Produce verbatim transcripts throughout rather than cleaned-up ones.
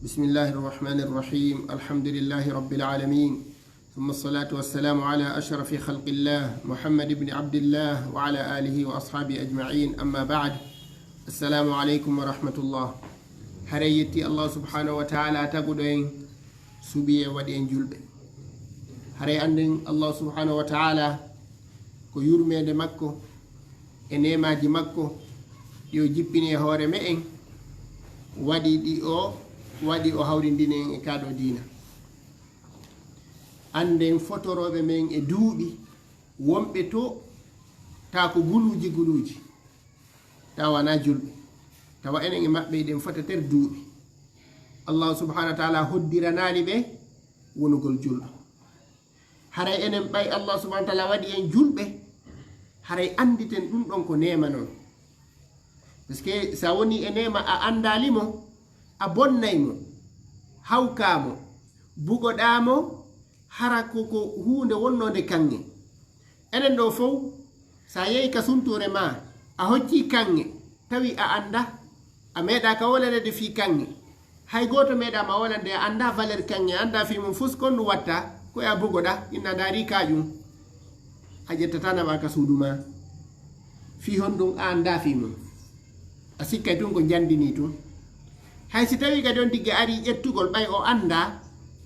بسم الله الرحمن الرحيم. الحمد لله رب العالمين. ثم الصلاة والسلام على أشرف خلق الله محمد بن عبد الله وعلى آله وأصحابه أجمعين. أما بعد. السلام عليكم ورحمة الله. Haray yetti Allah subhanahu wa ta'ala taguɗo en, suɓi en, waɗi en julɓe. Haray annden Allah subhanahu wa ta'ala ko yurmeende makko e neemaaji makko ɗi o jippini e hoore me'en, waɗi ɗi o waɗi o hawrindini en e kaa ɗoo diina. Annden fotorooɓe men e duuɓi, wonɓe to taa ko guluuji guluuji, tawa wanaa julɓe, tawa enen e maɓɓe eɗen fota ter duuɓi. Allah subhanahu wa ta'ala hoddiranaali ɓe wonugol julɗo. Haray enen ɓay Allah subhanahu wa ta'ala waɗi en julɓe, haray annditen ɗum ɗon ko neema non. Parce que so a woni e neema a anndaali mo, a bonnay mo, hawkaa mo, bugoɗaa mo, hara ko ko huunde wonnoonde kaŋŋe. Enen ɗoo fow, so a yehi ka suntuure maa, a hoccii kaŋŋe, tawi a anndaa, a meeɗaa ka wolaneede fii kaŋŋe. Hay gooto meeɗaa ma wolande, a anndaa valeur kaŋŋe, a anndaa fii mum fus, kon ɗum watta, ko e a bugoɗaa, inna ndaari kaaƴum. A ƴettataa naɓaa ka suudu maa. Fii honɗum a anndaa fii mum? A sikkay tun ko njanndinii tun. Hay si tawii kadi on tigi arii ƴettugol, ɓay o anndaa,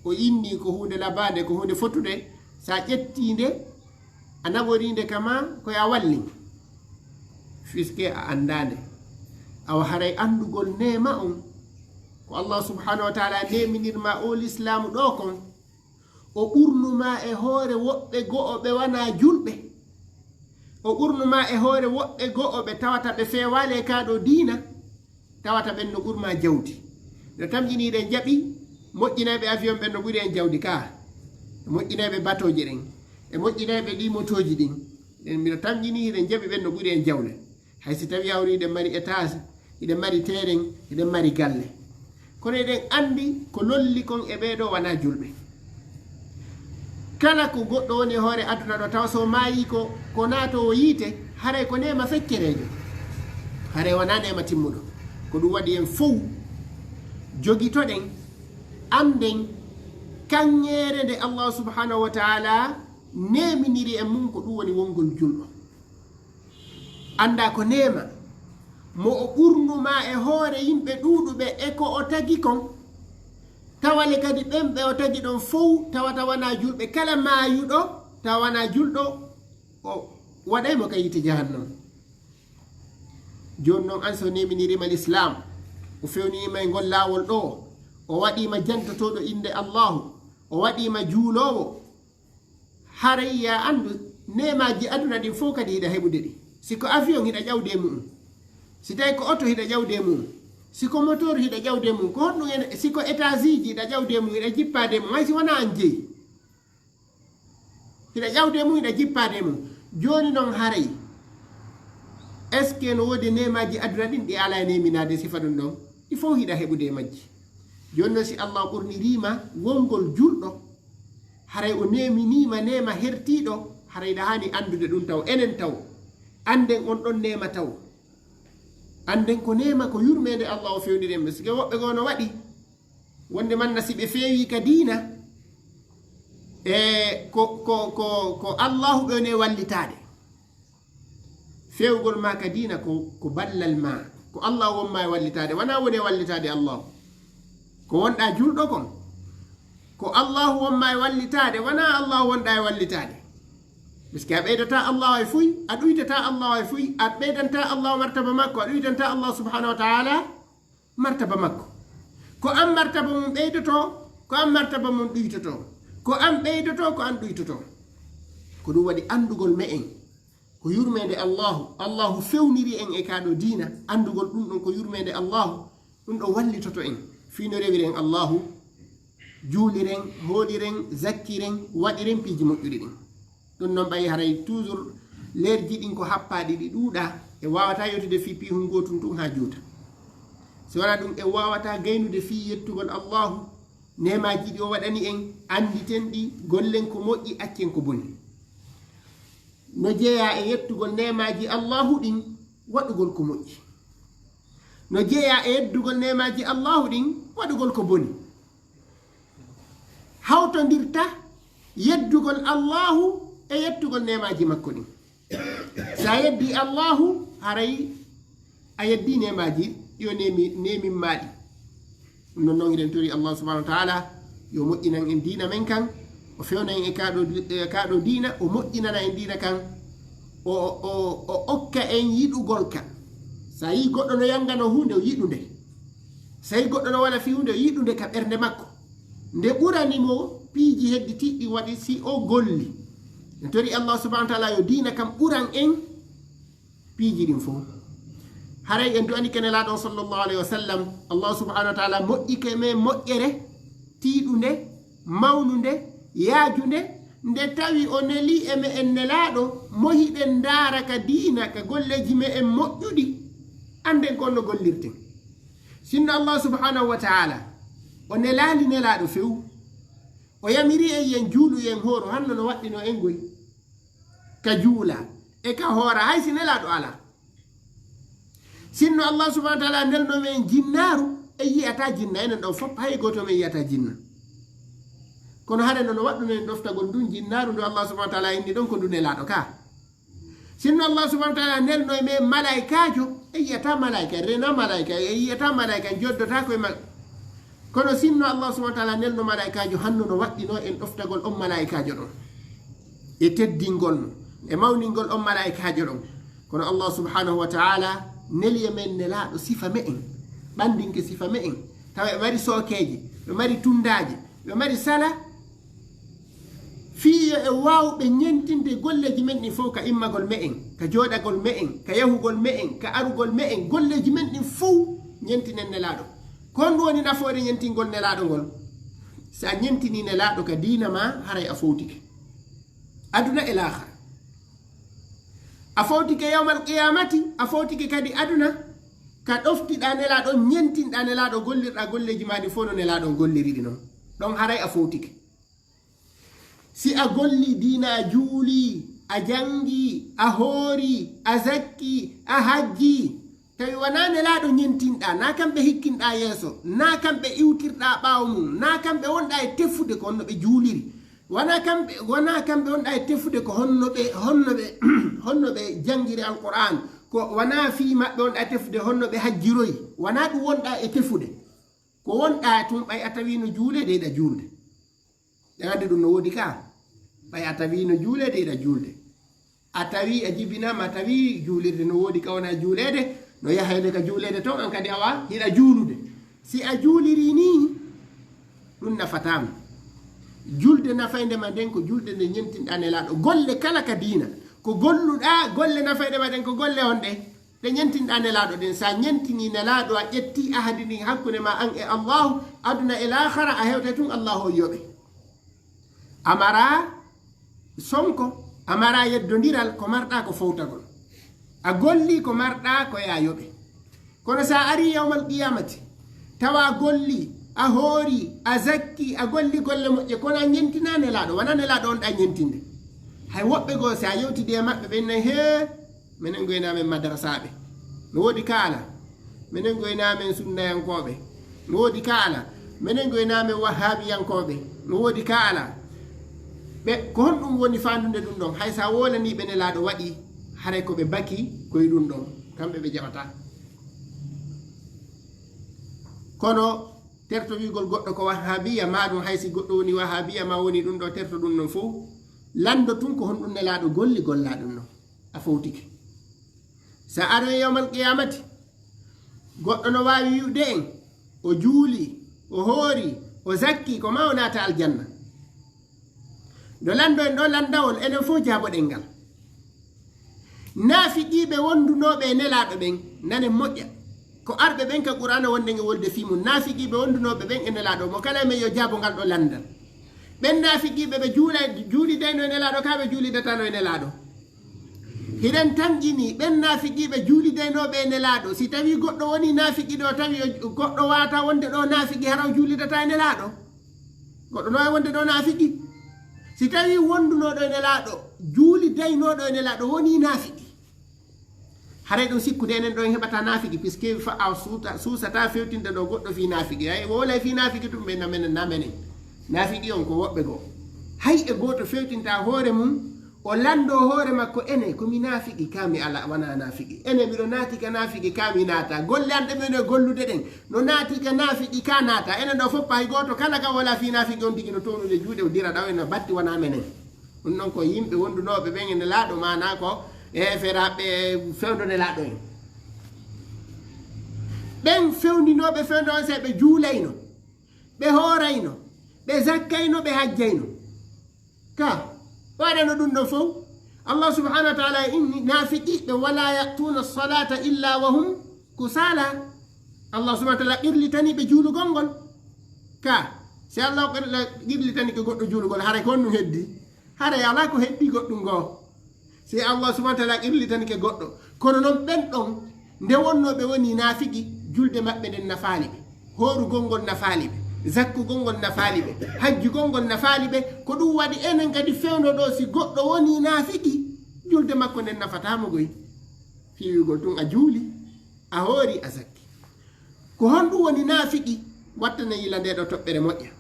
o innii ko huunde labaande, ko huunde fotude, so a ƴettii nde, a naɓorii nde kama, ko e a wallin. Puisque a anndaa nde. Awa haray anndugol neema on, ko Allah subhanahu wa ta'ala neeminir ma o lislaamu ɗoo kon, o ɓurnu ma e hoore woɓɓe go'o ɓe wanaa julɓe. O ɓurnu ma e hoore woɓɓe go'o ɓe tawata ɓe feewaali e kaa ɗoo diina, tawata ɓen no ɓur ma jawdi. No tamƴini hiɗen jaɓi moƴƴinayɓe avion ɓen no ɓuri en jawdi kaa. E moƴƴinayɓe batooje ɗen. E moƴƴinayɓe ɗii motooji ɗin. Ɗen mino tamƴini hiɗen jaɓi ɓen no ɓuri en jawle. Hay si tawii hawri hiɗen mari étage, hiɗen mari terrain, hiɗen mari galle. Kono eɗen anndi ko lolli kon e ɓee ɗoo wanaa julɓe. Kala ko goɗɗo woni e hoore aduna ɗoo, tawa so maayii ko, ko naatoowo yiite, haray ko neema feccereejo. Haray wanaa neema timmuɗo. Ko ɗum waɗi en fow jogitoɗen, annden kaŋŋeere nde Allah subhanahu wa ta'ala neeminiri en mum, ko ɗum woni wongol julɗo. Anndaa ko neema mo o ɓurnu ma e hoore yimɓe ɗuuɗuɓe e ko o tagi kon. Tawale kadi ɓen ɓe o tagi ɗon fow tawata wanaa julɓe. Kala maayuɗo tawa wanaa julɗo, o waɗay mo ka yiite jahannama. Jooni non, an so neeminiriima lislaam, o fewniniima e ngol laawol ɗoo, o waɗiima jantotooɗo innde Allaahu, o waɗiima juuloowo, haray ya anndu neemaaji aduna ɗin fow kadi hiɗa heɓude ɗi. Si ko avion hiɗa ƴawde e mu'un, si tawi ko oto hiɗa ƴawde e mu'un, si ko motor hiɗa ƴawde e mu'un, ko honɗum en, si ko étageji hiɗa ƴawde e mu'un, hiɗa jippaade e mu'un, hay si wanaa an jeyi. Hiɗa ƴawde e mum, hiɗa jippaade e mum. Jooni non haray, est-ce que no woodi neemaaji aduna ɗin ɗi alaa e neeminaade sifa ɗum ɗon? Ɗi fow hiɗa heɓude e majji. Jooni non si Allah ɓurniriima wongol julɗo, haray o neeminiima neema hertiiɗo, haray hiɗa haani anndude ɗum taw, enen taw. Annden on ɗon neema taw. Annden ko neema, ko yurmeende Allah o fewndiri en. Parce que woɓɓe goo no waɗi wonde manna si ɓe feewii ka diina, e ko, ko, ko, ko Allahu ɓe woni e wallitaade. Feewgol maa ka diina ko, ko ballal maa. Ko Allahu won maa e wallitaade. Wanaa woni e wallitaade Allahu. Ko wonɗaa julɗo kon. Ko Allahu won maa e wallitaade. Wanaa Allahu wonɗaa e wallitaade. Parce que a ɓeydataa Allahu hay fuy, a ɗuytataa Allahu hay fuy, a ɓeydantaa Allahu martaba makko, a ɗuytantaa Allahu subhanahu wa ta'ala martaba makko. Ko an martaba mum ɓeydotoo, ko an martaba mum ɗuytotoo. Ko an ɓeydotoo, ko an ɗuytotoo. Ko ɗum waɗi anndugol me'en ko yurmeende Allahu. Allahu fewniri en e kaa ɗoo diina. Anndugol ɗum ɗon ko yurmeende Allahu, ɗum ɗon wallitoto en fii no rewiren Allahu, juuliren, hooliren, zakkiren, waɗiren piiji moƴƴuɗi ɗin. Ɗum non ɓay haray toujours leerji ɗin ko happaaɗi, ɗi ɗuuɗaa, e waawataa yewtude fii piihun gootun tun haa juuta. Si wanaa ɗum, en waawataa gaynude fii yettugol Allahu, neemaaji ɗi o waɗani en, annditen ɗi, gollen ko moƴƴi, accen ko boni. No jeyaa e yettugol neemaaji Allahu ɗin, waɗugol ko moƴƴi. No jeyaa e yeddugol neemaaji Allaahu ɗin, waɗugol ko boni. Hawtondirta yeddugol Allaahu e yettugol neemaaji makko ɗin. Si a yeddii Allaahu, haray a yeddii neemaaji ɗi o neemi, neemin maa ɗi. Ɗum non, non hiɗen tori Allah subhanahu wa ta'ala yo moƴƴinan en diina men kan, o fewna en e kaa ɗoo di-, e kaa ɗoo diina, o moƴƴinana en diina kan, o, o, o okka en yiɗugol kan. Si a yii goɗɗo no yannganoo huunde, o yiɗu nde. Si a yii goɗɗo no wona fii huunde, o yiɗu nde ka ɓernde makko. Nde ɓurani mo piiji hedditiiɗi waɗi si o golli. En tori Allah subhanahu wa ta'ala yo diina kan ɓuran en piiji ɗin fow. Haray en du'anike Nelaaɗo on sallallahu alayhi wa sallam, Allah subhanahu wa ta'ala moƴƴike men moƴƴere tiiɗunde, mawnunde, yaajunde, nde tawi o nelii e me'en Nelaaɗo mo hiɗen ndaara ka diina, ka golleeji me'en moƴƴuɗi, annden ko on no gollirten. Sinno Allah subhanahu wa ta'ala o nelaali Nelaaɗo few, o yamiri en yen juulu, yen hooru, hanno no waɗɗinoo en goy ka juula e ka hoora, hay si Nelaaɗo alaa. Sinno Allah subhanahu wa ta'ala nelno men jinnaaru, en yi'ataa jinna, enen ɗoo fow, hay gooto men yi'ataa jinna. Kono hare no, no waɗɗunoo en ɗoftagol ndun jinnaaru ndu Allah subhanahu wa ta'ala inni ɗon ko ndu Nelaaɗo ka. Sinno Allah subhanahu wa ta'ala nelno e men malaa'ikaajo, en yi'ataa malaa'ika, en reenaa malaa'ika, en yi'ataa malaa'ika, en joddotaako e ma-, kono sinno Allah subhanahu wa ta'ala nelno malaa'ikaajo, hanno no waɗɗinoo en ɗoftagol on malaa'ikaajo ɗon, e teddingol mo, e mawningol on malaa'ikaajo ɗon. Kono Allah subhanahu wa ta'ala neli e men Nelaaɗo sifa me'en, ɓanndinke sifa me'en, tawa ɓe mari sookeeje, ɓe mari tunndaaje, ɓe mari sala, fii yo en waawu ɓe ñentinde golleeji men ɗin fow, ka immagol me'en, ka jooɗagol me'en, ka yahugol me'en, ka arugol me'en, golleeji men ɗin fow ñentinen Nelaaɗo. Ko honɗun woni nafoore ñentingol Nelaaɗo ngol? Si a ñentinii Nelaaɗo ka diina maa, haray a fowtike aduna e laakhara. A fowtike yawmal qiyaamati, a fowtike kadi aduna, ka ɗoftiɗaa Nelaaɗo, ñentinɗaa Nelaaɗo, gollirɗaa golleeji maa ɗin fow no Nelaaɗo on golliri ɗi non. Ɗon haray a fowtike. Si a gollii diina, a juulii, a janngii, a hoorii, a zakkii, a hajjii, tawi wanaa Nelaaɗo ñentinɗaa, naa kamɓe hikkinɗaa yeeso, naa kamɓe iwtirɗaa ɓaawo mun, naa kamɓe wonɗaa e tefude ko honno ɓe juuliri, wanaa kamɓe, wanaa kamɓe wonɗaa e tefude ko honno ɓe, honno ɓe, honno ɓe janngiri Alqur'aan, ko wanaa fii maɓɓe wonɗaa e tefude honno ɓe hajjiroyi, wanaa ɗun wonɗaa e tefude. Ko wonɗaa tun, ɓay a tawii no juuleede, hiɗa juulde. Ɗen anndi ɗun no woodi ka. Ɓay a tawii no juuleede, hiɗa juulde. A tawii a jibinaama, a tawii juulirde no woodi ka wonaa juuleede, no yaheede ka juuleede ton, an kadi awa hiɗa juulude. Si a juulirii nii, ɗun nafataa ma. Julde nafaynde ma nden ko julde nde ñentinɗaa Nelaaɗo. Golle kala ka diina, ko golluɗaa, golle nafayɗe ma ɗen ko golle honɗe? Ɗe ñentinɗaa Nelaaɗo ɗen. Si a ñentinii Nelaaɗo, a ƴettii ahadi ndin hakkunde maa an e Allaahu, aduna e laakhara, a hewtay tun Allaahu on yoɓe. A maraa sonko, a maraa yeddondiral, ko marɗaa ko fowtagol. A gollii ko marɗaa ko yo a yoɓe. Kono si a arii yawmal qiyaamati, tawa a gollii, a hoorii, a zakkii, a gollii golle moƴƴe, kono a ñentinaa Nelaaɗo, wanaa Nelaaɗo on ɗaa ñentinde. Hay woɓɓe goo, si a yewtidii e maɓɓe, ɓen nay, hee, menen goynaa men madarasaaɓe. No woodi ka alaa? Menen goynaa men sunnayankooɓe. No woodi ka alaa? Menen goynaa men wahhaabiyankooɓe. No woodi ka alaa? Ɓe, ko honɗun woni faandude ɗun ɗon? Hay si a woolanii ɓe Nelaaɗo waɗii, haray ko ɓe baki ko e ɗun ɗon. Kamɓe ɓe jaɓataa. Kono terto wi'ugol goɗɗo ko wahhaabiya, maa ɗun hay si goɗɗo woni wahhaabiya, maa woni ɗun ɗoo, terto ɗun non fow, lanndo tun ko honɗun Nelaaɗo golli, gollaa ɗun non. A fowtike. Si a aroyii yawmal qiyaamati, goɗɗo no waawi wi'ude en, o juulii, o hoorii, o zakkii, ko maa o naata aljanna. No lanndo en ɗoo lanndawol, enen fow jaaboɗen ngal. Naafiqiiɓe wondunooɓe e Nelaaɗo ɓen, nanen moƴƴa. Ko arɓe ɓen ka Qur'aana wonɗen e wolde fii mun. Naafiqiiɓe wondunooɓe ɓen e Nelaaɗo, mo kala e men yo jaabo ngal ɗoo lanndal. Ɓen naafiqiiɓe ɓe juula-, juulidaynoo e Nelaaɗo, kaa ɓe juulidataanoo e Nelaaɗo? Hiɗen tanƴinii ɓen naafiqiiɓe juulidaynooɓe e Nelaaɗo. Si tawii goɗɗo wonii naafiki ɗoo, tawi o, goɗɗo waawataa wonde ɗoo naafiki, hara o juulidataa e Nelaaɗo? Goɗɗo no waawi wonde ɗoo naafiki? Si tawii wondunooɗo e Nelaaɗo, juulidaynooɗo e Nelaaɗo wonii naafiki, Haray ɗum sikkude enen ɗo en heɓata naafiki, puisque fa a suuta, suusata fewtinde ɗo goɗɗo fii naafiki. Ay, o wolay fii naafiki ɗum, ɓe na menen, na menen. Naafiki on ko woɓɓe goo. Hay e gooto fewtinta hoore mum, o lanndoo hoore makko, ene, ko mi naafiki, ka mi ala, wanaa naafiki. Ene, miɗo naati ka naafiki, ka mi naata. Golle an ɗe mi woni e gollude ɗen, no naati ka naafiki, ka naata. Enen ɗo fof hay gooto kala ka wola fii naafiki on tigi no townude juuɗe, o dira ɗaw, ene batti, wanaa menen. Ɗum noon ko yimɓe wondunooɓe ɓen e Nelaaɗo, maanaa ko e heeferaaɓe fewndo Nelaaɗo en. Ɓen fewndinooɓe fewndo on, se ɓe juulayno, ɓe hoorayno, ɓe zakkayno, ɓe hajjayno. Ka waɗano ɗum ɗon fof. Allah subhanahu wa taala inni naafiqiiɓe, "Wala ya'tuuna salata illa wa hum kusala." Allah subhanahu wa taala qirlitani ɓe juulugol ngol. Ka, si Allah qirla-, qirlitani ke goɗɗo juulugol, haray ko honɗum heddi? Haray alaa ko heddi goɗɗum ngoo. Si Allah subhanahu wa taala qirlitani ke goɗɗo. Kono noon ɓen ɗon, nde wonnoo ɓe woni naafiki, julde maɓɓe nden nafaali ɓe. Hoorugol ngol nafaali ɓe. Zakkugol ngol nafaali ɓe. Hajjugol ngol nafaali ɓe. Ko ɗum waɗi enen kadi fewndo ɗo, si goɗɗo woni naafiki, julde makko nden nafataa mo goy. Fii wi'ugol tun a juuli, a hoori, a zakki. Ko honɗum woni naafiki wattana yila nde ɗo toɓɓere moƴƴa?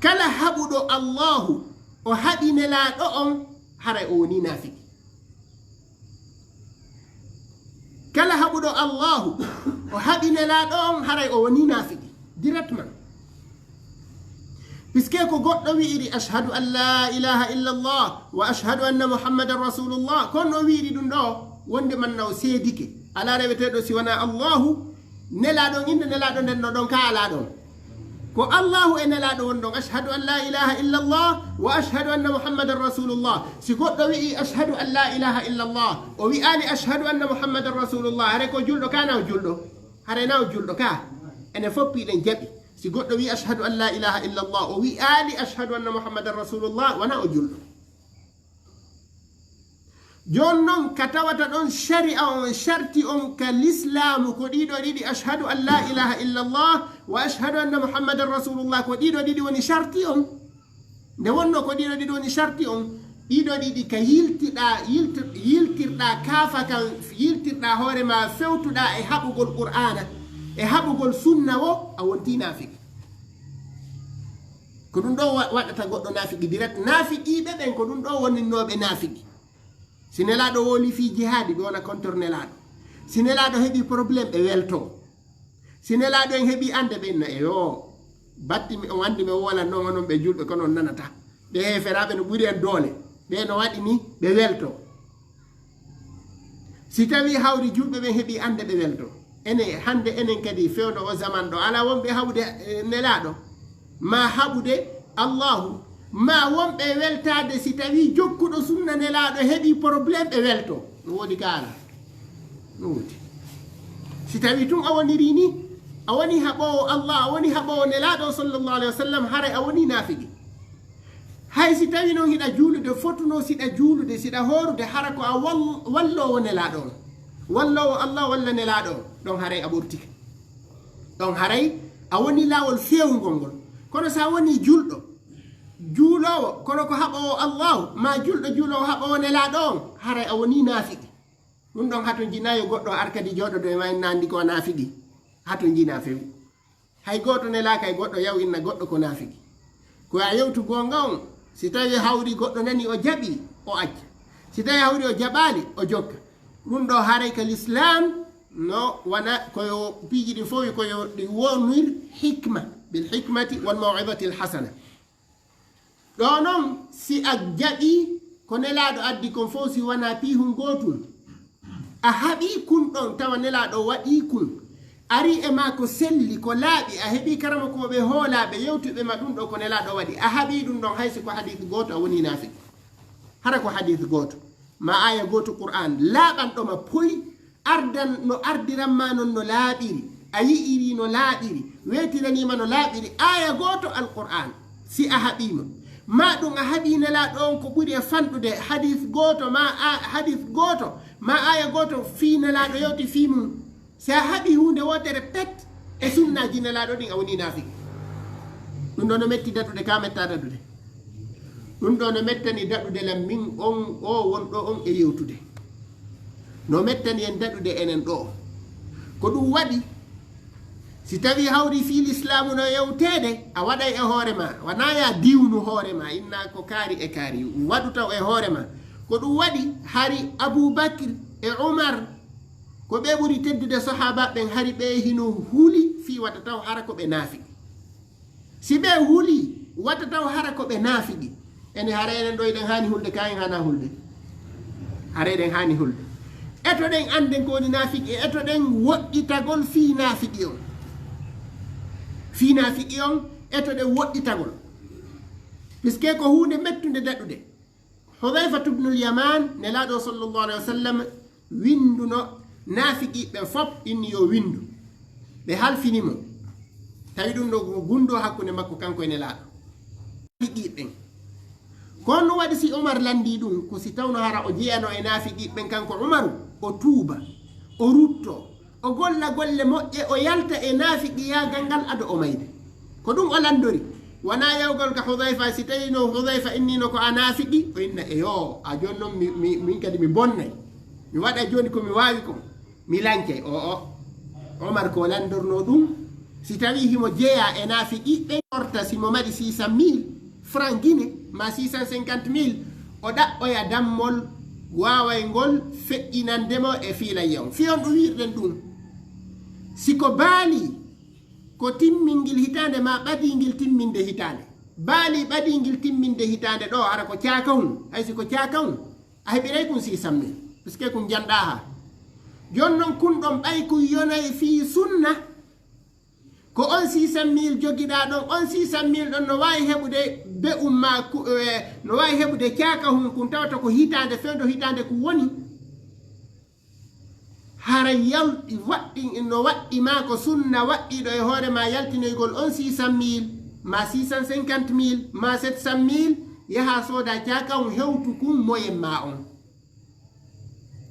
Kala haɓuɗo Allahu, o haɓi Nelaaɗo on, haray o woni naafiki. Kala haɓuɗo Allahu, o haɓi Nelaaɗo on, haray o woni naafiki. Directement. Puisque ko goɗɗo wi'iri, "Ashhadu an la ilaha illa Allah, wa ashhadu anna Muhammadan Rasulullah." Kono o wi'iri ɗum ɗo, wonde man na o seedike. Alaa reweteeɗo si wanaa Allahu, Nelaaɗo on, innde Nelaaɗo nden no ɗon, ka alaa ɗon. Ko Allahu e Nelaaɗo won ɗon, "Ashhadu an la ilaha illa Allah, wa ashhadu anna Muhammadan Rasulullah." Si goɗɗo wi'i, "Ashhadu an la ilaha illa Allah," o wi'aali, "Ashhadu anna Muhammadan Rasulullah," hare ko julɗo ka na o julɗo? Hare na o julɗo ka? Enen fof piɗen jaɓi. Si goɗɗo wi'i, "Ashhadu an la ilaha illa Allah," o wi'aali, "Ashhadu anna Muhammadan Rasulullah," wona o julɗo. Jooni noon, ka tawata ɗon, shari'a on, sharti on ka lislaamu, ko ɗiɗo ɗiɗi, "Ashhadu an la ilaha illa Allah, wa ashhadu anna Muhammadan Rasulullah," ko ɗiɗo ɗiɗi woni sharti on. Nde wonnoo ko ɗiɗo ɗiɗi woni sharti on, ɗiɗo ɗiɗi ka yiltiɗaa, yiltir-, yiltirɗaa kaafa kan, yiltirɗaa hoore maa, fewtuɗaa e haɓugol Qur'aana, e haɓugol sunna wo, a wontii naafiki. Ko ɗum ɗo wa-, waɗata goɗɗo naafiki direct. Naafiqiiɓe ɓen, ko ɗum ɗo woninnooɓe naafiki. Si Nelaaɗo woli fii jihaadi, ɓe wona contre Nelaaɗo. Si Nelaaɗo heɓi problème, ɓe weltoo. Si Nelaaɗo en heɓi annde, ɓe inna, "Eyoo, batti mi, on anndi mi wolanno onon ɓe julɓe, kono on nanata. Ɓe heeferaaɓe no ɓuri en doole. Ɓe no waɗi ni, ɓe weltoo." Si tawii hawri julɓe ɓen heɓi annde, ɓe weltoo. Ene, hannde enen kadi fewndo o zaman ɗo, alaa wonɓe haɓude, eh, Nelaaɗo, maa haɓude Allahu, maa wonɓe weltaade si tawii jokkuɗo sunna Nelaaɗo heɓi problème, ɓe weltoo. No woodi ka alaa? No woodi. Si tawii tun a wonirii ni, a wonii haɓoowo Allah, a wonii haɓoowo Nelaaɗo sallallahu alaihi wasallam, haray a wonii naafiki. Hay si tawii noon hiɗa juulude, fotunoo siɗa juulude, siɗa hoorude, hara ko a wal-, walloowo Nelaaɗo on. Walloowo Allah walla Nelaaɗo on, ɗon haray a ɓortike. Ɗon haray a wonii laawol feewungol ngol. Kono si a wonii julɗo, juuloowo, kono ko haɓoowo Allahu, maa julɗo juuloowo haɓoowo Nelaaɗo on, haray a wonii naafiki. Ɗum ɗon hatonjinaa yo goɗɗo ar kadi jooɗodo e maa en naandi ko a naafiki. Hatonjinaa few. Hay gooto nelaaka e goɗɗo yaw inna goɗɗo ko naafiki. Ko a yewtu goonga on, si tawii hawri goɗɗo nani o jaɓi, o acca. Si tawii hawri o jaɓaali, o jokka. Ɗum ɗo haray ka lislaam no wona ko yo piiji ɗin fof ko yo ɗi wonir hikma, bil hikmati wal maw'izatil hasana. Ɗo noon, si a jaɓii ko Nelaaɗo addi kon fof, si wanaa piihun gootun, a haɓii kun ɗon, tawa Nelaaɗo waɗii kun, arii e maa ko selli, ko laaɓi, a heɓii karamokooɓe hoolaaɓe yewtuɓe ma ɗum ɗo ko Nelaaɗo waɗi, a haɓii ɗum ɗon, hay si ko hadiis gooto, a wonii naafiki. Hara ko hadiis gooto, maa aaya gooto Qur'aan, laaɓanɗo ma poy, ardan no ardiran ma non no laaɓiri, a yi'iri no laaɓiri, weetiranii ma no laaɓiri, aaya gooto Alqur'aan, si a haɓii mo. Maa ɗum a haɓii Nelaaɗo on ko ɓuri e fanɗude, hadiis gooto, maa a-, hadiis gooto, maa aaya gooto fii Nelaaɗo yewti fii mum. Si a haɓii huunde wootere pet e sunnaaji Nelaaɗo ɗin, a wonii naafiki. Ɗum ɗo no metti daɗude, ka mettaa daɗude. Ɗum ɗo no mettani daɗude lan min on, o wonɗo on e yewtude. No mettani en daɗude enen ɗo. Ko ɗum waɗi, si tawi hawri fii lislaamu no yewteede, a waɗay e hoore ma. Wanaa ya diwnu hoore ma, inna ko kaari e kaari. Waɗu taw e hoore ma. Ko ɗum waɗi, hari Abuu Bakr e Umar, ko ɓe ɓuri teddude sahaaba ɓen, hari ɓe hino huli fii wata taw hara ko ɓe naafiqi. Si ɓe huli, wata taw hara ko ɓe naafiqi. Ene hara enen ɗo eɗen haani hulde, ka en haana hulde. Hara eɗen haani hulde. Etoɗen annden ko woni naafiqi, e etoɗen woɗɗitagol fii naafiqi on. Fii naafiqi on, etoɗen woɗɗitagol. Puisque ko huunde mettunde daɗude. Hudayfatu bnul Yaman, Nelaaɗo sallallahu alayhi wa sallam, winduno naafiqiiɓe ɓen fof, inni yo windu. Ɓe halfini mo. Tawi ɗum ɗo ko gunndoo hakkunde makko kanko e Nelaaɗo. Naafiqiiɓe ɓen. Ko honno waɗi si Umar lanndii ɗum? Ko si tawno hara o jeyano e naafiqiiɓe ɓen kanko Umaru, o tuuba, o rutto, o golla golle moƴƴe, o yalta e naafiqiyaagal ngal ado o mayde. Ko ɗum o lanndori. Wanaa yawgol ka Hudayfa, si tawino Hudayfa innino ko a naafiqi, o inna, "Eyo, a jooni non mi, mi, min kadi mi bonnay. Mi waɗa jooni ko mi waawi kon. Mi lancay." O, o. Omar ko lanndorno ɗum. Si tawi himo jeya e naafiqi, ɓe orta si mo mari six cent mille francs Guinée, ma six cent cinquante mille, o ɗaɓɓoya dammol waawayngol feƴƴinande mo e fii layya on. Fii on ɗum wiirɗen ɗum. Si ko baali, ko timmingil hitaande ma ɓadiingil timminde hitaande. Baali ɓadiingil timminde hitaande ɗo, hara ko caakahun, hay si ko caakahun, a heɓiray kun six cent mille, puisque kun janɗaa haa. Jooni non kun ɗon ɓay kun yonay fii sunna, ko on six cent mille jogiɗaa ɗon, on six cent mille ɗon no waawi heɓude be'un ma ku-, eh, no waawi heɓude caakahun kun tawata ko hitaande fewndo hitaande kun woni. Hara yal-, waɗɗi-, no waɗɗi ma ko sunna waɗɗiiɗo e hoore ma yaltinoygol on six cent mille, ma six cent cinquante mille, ma sept cent mille, yaha sooda caakahun hewtu kun moyen ma on.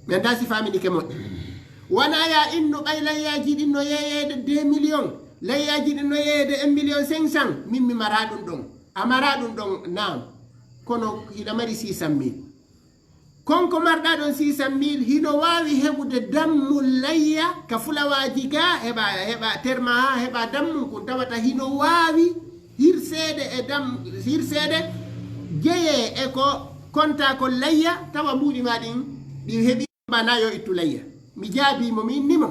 Mi anndaa si faaminike moƴƴi. Wanaa ya innu ɓay layyaaji ɗin no yeeyeede deux millions, layyaaji ɗin no yeeyeede un million cinq cent, min mi maraa ɗum ɗon. A maraa ɗum ɗon, naam. Kono hiɗa mari six cent mille. Kon ko marɗaa ɗon six cent mille, hino waawi heɓude dammul layya ka fulawaaji gaa, heɓa, heɓa terma haa, heɓa dammul kun tawata hino waawi hirseede e dam-, hirseede jeyee e ko kontaa kon layya, tawa mbuuɗi maa ɗin ɗi heɓi. Ba na yo ittu layya. Mi jaabii mo, mi inni mo.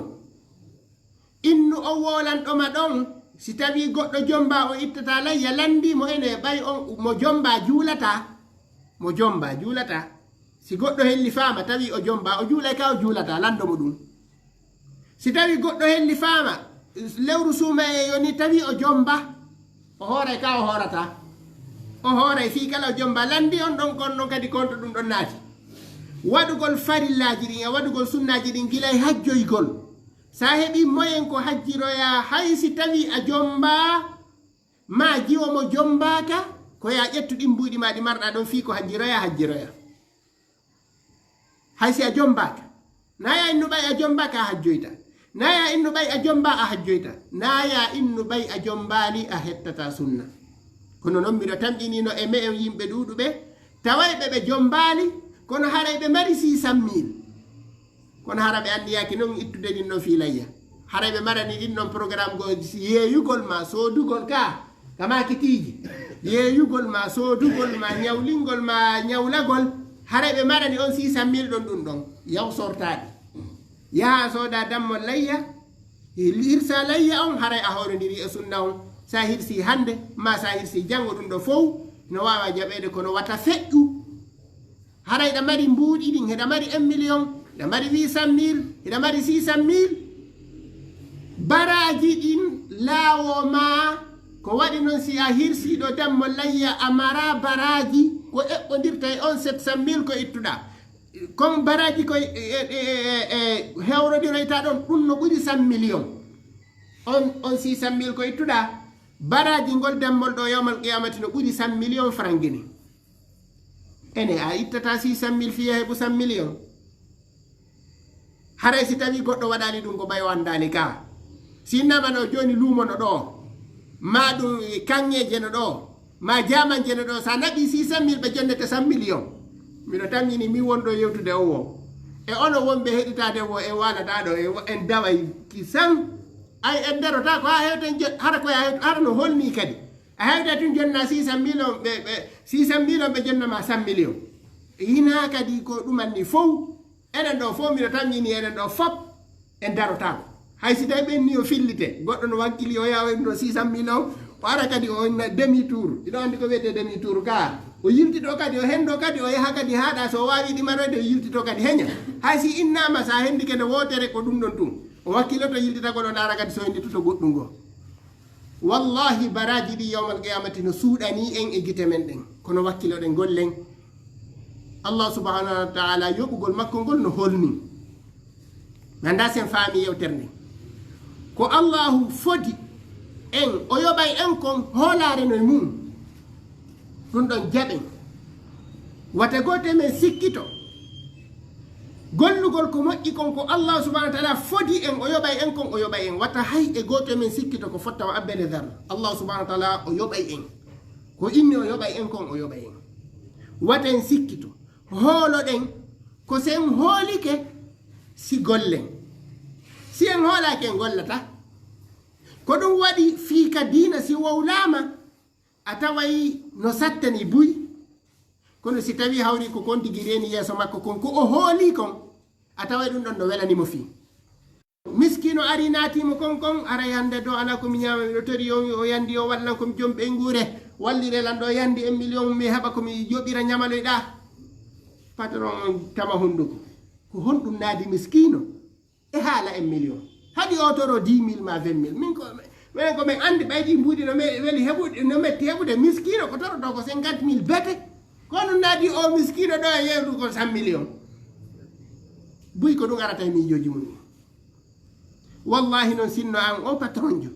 Innu o woolanɗo ma ɗon, si tawii goɗɗo jombaa o ittataa layya, lanndii mo ene ɓay on mo jombaa juulataa. Mo jombaa juulataa. Si goɗɗo hellifaama, tawii o jombaa, o juulay ka o juulataa, lanndo mo ɗum. Si tawii goɗɗo hellifaama, lewru suumayee yoni, tawii o jombaa, o hooray ka o hoorataa. O hooray fii kala o jombaa. Lanndii on ɗon, kon non kadi konto ɗum ɗon naati. Waɗugol farillaaji ɗin e waɗugol sunnaaji ɗin gilay hajjoygol. Sa heɓii moyen ko hajjiroyaa, hay si tawii a jombaa, ma jiwo mo jombaaka, ko ya ƴettu ɗin mbuuɗi ma ɗi marɗaa ɗon fii ko hajjiroyaa, hajjiroyaa. Hay si a jombaaka, na ya innu ɓay a jombaaka a hajjoyta. Na ya innu ɓay a jombaa a hajjoyta. Na ya innu ɓay a jombaali a hettataa sunna. Kono non miɗo tamƴinino e me'en yimɓe ɗuuɗuɓe, tawayɓe ɓe jombaali, kono haray ɓe mari six cent mille. Kono hara ɓe anniyaaki non ittude ɗin ɗon fii layya. Haray ɓe marani ɗin ɗon programme go yeeyugol ma, soodugol ka, ka maakitiiji. Yeeyugol ma, soodugol ma, ñawlingol ma, ñawlagol. Haray ɓe marani on six cent mille ɗon ɗum ɗon. Yaw sortaaɗi. Yaha sooda dammo layya. Hirsa layya on, haray a hawrondiri e sunna on. Sa hirsi hannde, ma sa hirsi janngo, ɗum ɗo fow no waawa jaɓeede, kono wata feƴƴu. Haray hiɗa mari mbuuɗi ɗin, hiɗa mari un million, hiɗa mari huit cent mille, hiɗa mari six cent mille. Baraaji ɗin laawo ma, ko waɗi non si a hirsiiɗo dammo layya, a mara baraaji ko eɓɓondirta e on sept cent mille ko ittuɗaa. Kon baraaji ko e, e, e, e, e hewrondiroyta ɗon, ɗum no ɓuri cent million. On, on six cent mille ko ittuɗaa, baraaji ngol dammol ɗo yawmal qiyamati no ɓuri cent million franc Guinée. Ene, a ittata six cent mille fiya heɓu cent million. Haray si tawi goɗɗo waɗani ɗum ko ɓay o anndani ka. Si innama no jooni luumo no ɗo, ma ɗum kaŋŋeeje no ɗo, ma jaamanje no ɗo, sa naɓi six cent mille ɓe jonnete cent million. Miɗo tamƴini mi wonɗo yewtude o wo. E onon wonɓe heɗitaade wo e waalata ɗo, e wo-, en daway kisan. Ay, en darotaako haa hewten je-, hara ko ya hewt-, hara no holni kadi. A hewta tun jonna six cent mille on, ɓe, ɓe, six cent mille on ɓe jonna ma cent millions. Hina kadi ko ɗuman ni fow. Enen ɗo fow, mino tamƴini enen ɗo fop, en darotaako. Hay si tawi ɓen ni o fillite, goɗɗo no wakkili o yawa ɗum ɗo six cent mille on, o ara kadi o na demi tour. Iɗo andi ko wiyete demi tour ka. O yiltito kadi, o hendo kadi, o yaha kadi haaɗa so o wawi ɗimaroyde, o yiltito kadi heña. Hay si innama sa hendike nde wootere ko ɗum ɗon tun. O wakkiloto yiltitagol o ndaara kadi so henditoto goɗɗum goo. Wallahi baraji ɗi yawmal qiyamati no suuɗani en e gite men ɗen. Kono wakkiloɗen gollen. Allah subhanahu wa ta'ala yoɓugol makko ngol no holni. Mi anndaa sen faami yewtere nden. Ko Allahu fodi en, o yoɓay en kon hoolaare no e mum. Ɗum ɗon jaɓen. Wata gooto e men sikkito. Gollugol ko moƴƴi kon ko Allah subhanahu wa ta'ala fodi en, o yoɓay en kon, o yoɓay en. Wata hay e gooto e men sikkito ko fotta o abbere dal. Allah subhanahu wa ta'ala o yoɓay en. Ko inni o yoɓay en kon, o yoɓay en. Wata en sikkito. Hooloɗen. Ko si en hoolike, si gollen. Si en hoolaaki, en gollata. Ko ɗum waɗi fii ka diina si wowlaama, a taway no sattani buy. Kono si tawi hawri ko kon tigi reeni yeeso makko kon, ko o hooli kon, a taway ɗum ɗon no welani mo fii. Miskiino ari naati mo kon kon, ara yande do ala ko mi ñaama, miɗo tori yo, o yandi o wallan ko mi jom ɓeynguure, wallire lan ɗo yandi en million mi heɓa ko mi yoɓira ñamaloyɗa. Patron on tama hunduko. Ko honɗum naadi miskiino? E haala en million. Haɗi o toro dix mille ma vingt mille. Min ko, min ko min andi ɓaydi mbuuɗi no me-, weli heɓude, no metti heɓude miskiino ko toroto ko cinquante mille bete. Kono naadi o miskiino ɗo e yeru ko cent million. Buy ko ɗum arata e miijooji mum. Wallahi non sinno an o patron jo.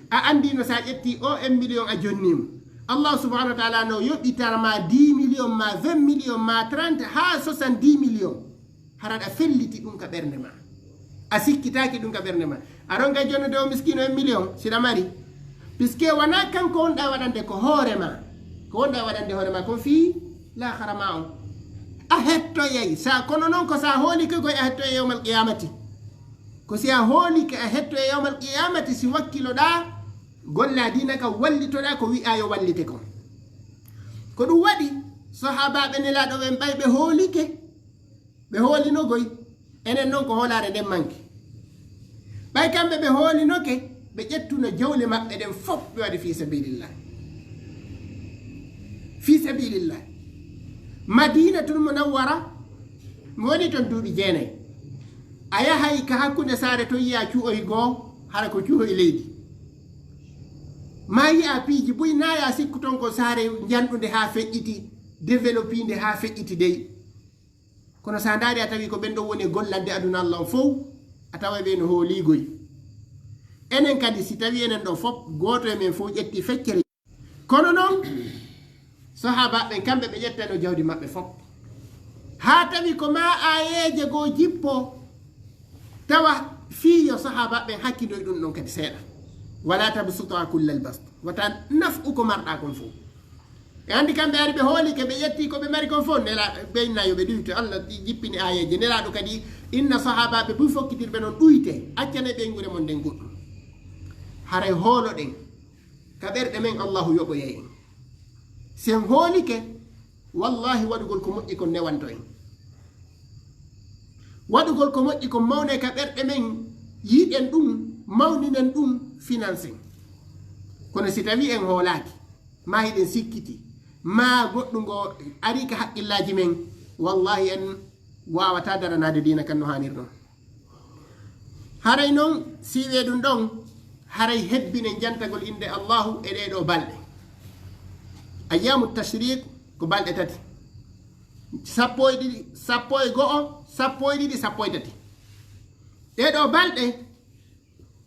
A andi no sa ƴetti o en million a jonni mo. Allah subhanahu wa ta'ala no yoɓitara ma dix million ma vingt million ma trente ha soixante-dix million. Hara aɗa felliti ɗum ka ɓernde ma. A sikkitaaki ɗum ka ɓernde ma. A ronka jonnude o miskino en million, siɗa mari. Puisque wona kanko wonɗa waɗande ko hoore ma. Ko wonɗa waɗande hoore ma kon fii laakhara ma on. A hettoyay. Sa, kono non ko sa hooli ko koy a hettoyay yawmal qiyamati. Ko si a hooli ke a hettoyay yawmal qiyamati si wakkiloɗa golla diina ka wallitoɗa ko wi'a yo wallite kon. Ko ɗum waɗi sahabaɓe nelaɗo ɓen ɓay ɓe hoolike. Ɓe hoolinogoy, enen non ko hoolaare nden manki. Ɓay kamɓe ɓe hoolinoke, ɓe ƴettuno jawle maɓɓe ɗen fof ɓe waɗi fii sabilillah. Fii sabilillah. Madinatul Munawwara, mi woni ton duuɓi jeenay. A yahay ka hakkunde saare ton yi'a cuuhoy goo, hara ko cuuhoy leydi. Ma yi'a piiji buy na ya sikku ton ko saare njanɗunde haa feƴƴiti, développinde haa feƴƴiti dey. Kono sa ndaari a tawi ko ɓen ɗon woni e gollande aduna Allah on fow, a tawa ɓe no hooligoy. Enen kadi si tawi enen ɗo fof, gooto e men fof ƴetti feccere. Kono non, sahaaba ɓen kamɓe ɓe ƴettano jawdi maɓɓe fof. Haa tawi ko ma aayeeje goo jippo, tawa fii yo sahaaba ɓen hakkindoy ɗum ɗon kadi seeɗa. Wala tabsuta kullal bast. Wata naf'u ko marɗa kon fof. E anndi kamɓe ari ɓe hooli ke ɓe ƴetti ko ɓe mari kon fof nela ɓe inna yo ɓe ɗuyte. Allah jippini aayeeje. Nelaaɗo kadi inna sahaabaaɓe buy fokkitirɓe noon ɗuyte. Accane ɓeynguure mon nden goɗɗum. Haray hooloɗen ka ɓerɗe men Allahu yoɓoyay en. Si en hoolike, wallahi waɗugol ko moƴƴi kon newanto en. Waɗugol ko moƴƴi kon mawne ka ɓerɗe men, yiɗen ɗum, mawninen ɗum, finansen. Kono si tawi en hoolaaki, ma hiɗen sikkiti, ma goɗɗum ngo ari ka haqqillaaji men, wallahi en waawata daranaade diina kan no haanir ɗon. Haray non, si wi'e ɗum ɗon, haray hebbinen jantagol innde Allahu e ɗee ɗoo balɗe. Ayyaamu tashriq ko balɗe tati. Sappo e ɗiɗi, sappo e go'o, sappo e ɗiɗi, sappo e tati. Ɗee ɗoo balɗe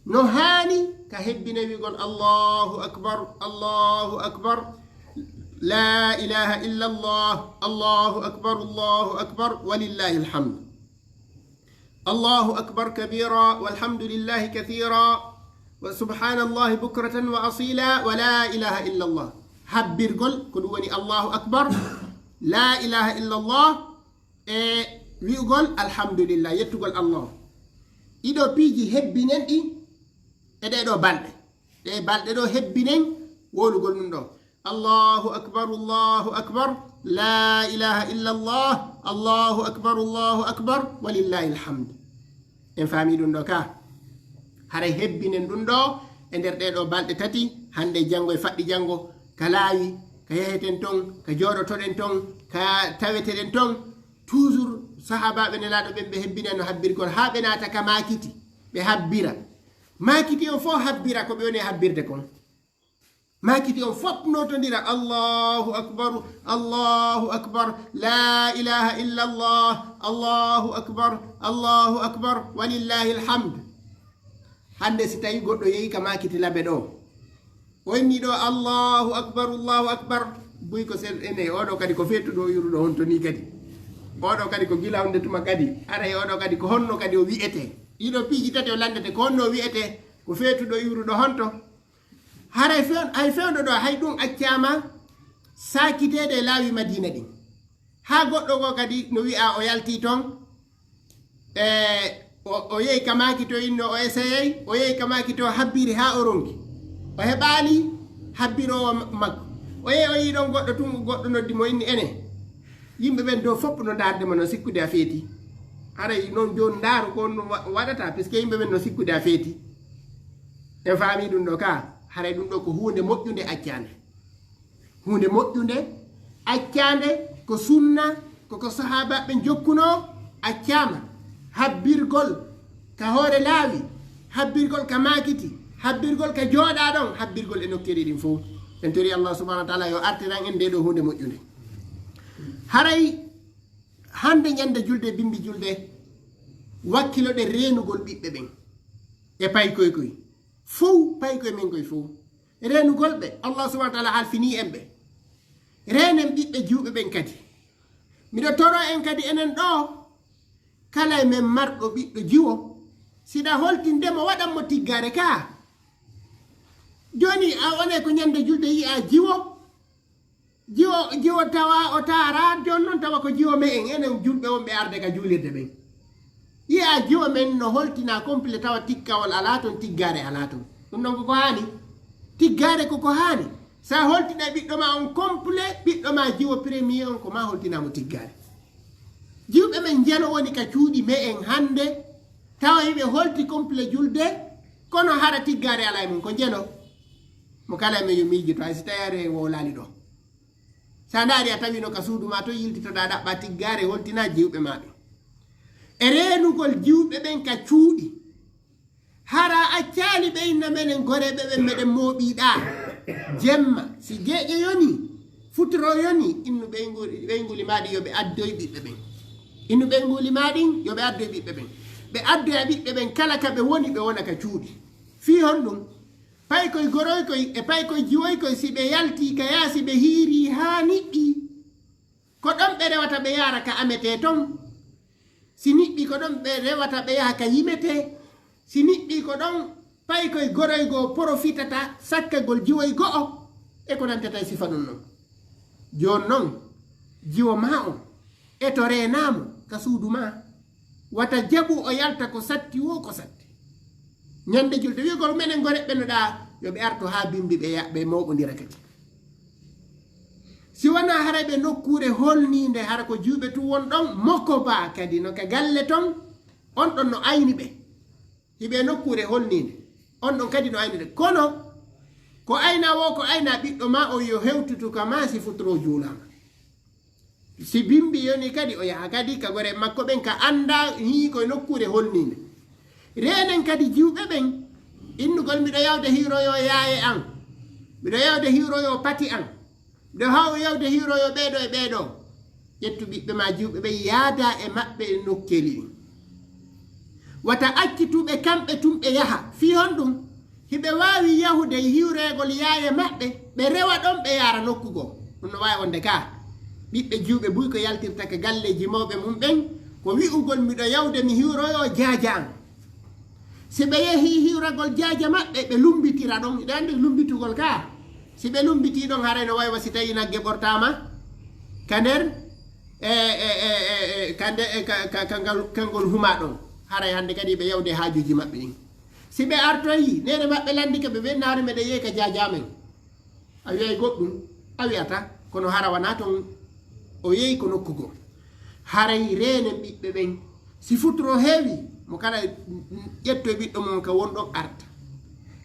no haani ka hebbine wi'gol Allahu akbar, Allahu akbar, la ilaha illa Allah, Allahu akbar, Allahu akbar, walillahi alhamd. Allahu akbar kabira, walhamdulillahi kathira, wa subhanallahi bukratan wa asila, wa la ilaha illa Allah. Habbirgol ko ɗum woni Allahu akbar, la ilaha illa Allah, e Wi'ugol alhamdulillah, yettugol Allah. Ɗiɗo piiji hebbinen ɗi e ɗee ɗoo balɗe. Ɗee balɗe ɗoo hebbinen wowlugol ɗum ɗoo. Allahu akbar, Allahu akbar, la ilaha illa Allah, Allahu akbar, Allahu akbar, walillahi alhamd. En faami ɗum ɗoo ka? Haray hebbinen ɗum ɗoo e nder ɗee ɗoo balɗe tati, hannde, janngo e faɗɗi janngo, ka laawi, ka yaheten ton, ka jooɗotoɗen ton, ka taweteɗen ton. Toujours sahaabaaɓe Nelaaɗo ɓen ɓe hebbinano habbirgol haa ɓe naata ka maakiti, ɓe habbira. Maakiti on fof habbira ko ɓe woni e habbirde kon. Maakiti on fof nootondira, Allahu akbar, Allahu akbar, la ilaha illa Allah, Allahu akbar, Allahu akbar, walillahi alhamd. Hannde si tawi goɗɗo yehi ka maakiti labe ɗoo, o inni ɗoo, Allahu akbar, Allahu akbar, buy ko sel ene, oɗo kadi ko feetuɗo o yuruɗo honto ni kadi? Oɗo kadi ko gila wonde tuma kadi? Aray oɗo kadi ko honno kadi o wi'ete? Ɗiɗo piiji tati o lanndete, ko honno o wi'ete? Ko feetuɗo yuruɗo honto? Haray fewn-, hay fewndo ɗoo, hay ɗum accaama saakiteede e laawi Madiina ɗin. Haa goɗɗo goo kadi no wi'a o yaltii ton, e o, o yehi ka maakiti, o inno o eseyay, o yehi ka maakiti, o habbiri haa o ronki. O heɓaali habbiroowo ma-, makko. O yehi o yii ɗon goɗɗo tun, goɗɗo noddi mo, inni, ene, yimɓe ɓen dow fof no ndaarde ma, no sikkude a feeti. Haray non jooni ndaaru ko honno wa-, waɗata, puisque yimɓe ɓen no sikkude a feeti. En faami ɗum ɗoo ka? Haray ɗum ɗoo ko huunde moƴƴunde accaande. Huunde moƴƴunde, accaande, ko sunna, ko ko sahaabaaɓe ɓen jokkunoo, accaama. Habbirgol ka hoore laawi, habbirgol ka maakiti, habbirgol ka jooɗaa ɗon, habbirgol e nokkeeli ɗin fof. En torii Allah subhanahu wa taala yo artiran en ndee ɗoo huunde moƴƴunde. Haray hannde ñande julde, bimbi julde, wakkiloɗen reenugol ɓiɓɓe ɓen e paykoy koy fow, paykoy men koy fow. Reenugol ɓe, Allah subhanahu wa taala halfinii en ɓe. Reenen ɓiɓɓe jiwɓe ɓen kadi. Miɗo toroo en kadi enen ɗoo, kala e men marɗo ɓiɗɗo jiwo, si ɗa holtinde mo, waɗan mo tiggaare ka. Jooni a wonay ko ñande julde yi'aa jiwo, jiwo, jiwo tawa o taara, jooni non tawa ko jiwo me'en, enen julɓe wonɓe arde ka juulirde ɓen. Yi'aa jiwo men no holtinaa complet tawa tikkawol alaa ton, tiggaare alaa ton. Ɗum ɗon ko ko haani? Tiggaare ko ko haani. Sa holtinay ɓiɗɗo ma on complet, ɓiɗɗo ma jiwo premier on, ko ma holtinaa mo tiggaare. Jiwɓe men njeno woni ka cuuɗi me'en hannde, tawa hiɓe holti complet julde, kono hara tiggaare alaa e mum, ko njeno. Mo kala e men yo miijoto, hay si tawi ari en wowlaali ɗoo. Sa ndaari a tawino ka suudu ma ton, yiltitoɗaa ɗaɓɓaa tiggaare, holtinaa jiwɓe ma ɓen. E reenugol jiwɓe ɓen ka cuuɗi. Hara accaali ɓe inna menen goreeɓe ɓen meɗen mooɓiɗaa. Jemma, si geeƴe yoni, futuro yoni, innu ɓeyngu-, ɓeyngu limaaɗi yo ɓe addoy ɓiɓɓe ɓen. Innu ɓeyngu limaaɗin yo ɓe addoy ɓiɓɓe ɓen. Ɓe addoya ɓiɓɓe ɓen kala ka ɓe woni, ɓe wona ka cuuɗi. Fii honɗum? Paykoy goroykoy e paykoy jiwoykoy, si ɓe yaltii ka yaasi, ɓe hiirii haa niɓɓii, ko ɗon ɓe rewata ɓe yaara ka ametee ton. Si niɓɓii, ko ɗon ɓe rewata ɓe yaha ka yimetee. Si niɓɓii, ko ɗon paykoy goroy goo porofitata sakkagol jiwoy go'o e ko nantata e sifa ɗum non. Jooni non, jiwo maa on, e to reenaa mo ka suudu maa, wata jaɓu o yalta ko satti woo ko satti. Ñande julde, wi'ugol menen goreeɓe no ɗaa, yo ɓe artu haa bimbi ɓe ya-, ɓe mooɓondira kadi. Si wanaa haray ɓe nokkuure holniinde, hara ko jiwɓe tun won ɗon, moko baa kadi no ka galle ton, on ɗon no ayni ɓe. Hiɓe nokkuure holniinde, on ɗon kadi no ayni ɓe. Kono ko aynaa woo, ko aynaa ɓiɗɗo maa on, yo hewtitu ka maa si futuro juulaama. Si bimbi yoni kadi, o yaha kadi ka goree makko ɓen, ka anndaa hii koye nokkuure holniinde. Reenen kadi jiwɓe ɓen, innugol, miɗo yawde hiiroyoo yaaye an, miɗo yawde hiiroyoo pati an, miɗo haw-, yawde hiiroyoo ɓee ɗoo e ɓee ɗoo. Ƴettu ɓiɓɓe maa jiwɓe ɓen, yaadaa e maɓɓe e nokkeeli ɗin. Wata accitu ɓe kamɓe tun ɓe yaha. Fii honɗum? Hiɓe waawi yahude e hiwreegol yaaye maɓɓe, ɓe rewa ɗon, ɓe yaara nokku goo. Ɗum no waawi wonde ka ɓiɓɓe jiwɓe buy ko yaltirta ka galleeji mawɓe mum ɓen, ko wi'ugol, miɗo yawde mi hiwroyoo jaaja an. Si ɓe yehii hiwragol jaaja maɓɓe, ɓe lummbitira ɗon. Hiɗa anndi lummbitugol ka? Si ɓe lummbitii ɗon, haray no wayi wa si tawii nagge ɓortaama ka nder e, e, e, e, e, ka nde, e, ka, ka, ka ngal, ka ngol huma ɗon. Haray hannde kadi ɓe yawde haajuuji maɓɓe ɗin. Si ɓe artoyi, neene maɓɓe lanndike ɓe, ɓe naari meɗen yehi ka jaajaamen. A wi'ay goɗɗum, a wi'ata, kono hara wanaa ton o yehi ko nokku goo. Haray reenen ɓiɓɓe ɓen. Si futuro heewi, mo kala ƴetto e ɓiɗɗo mum ka won ɗon arta.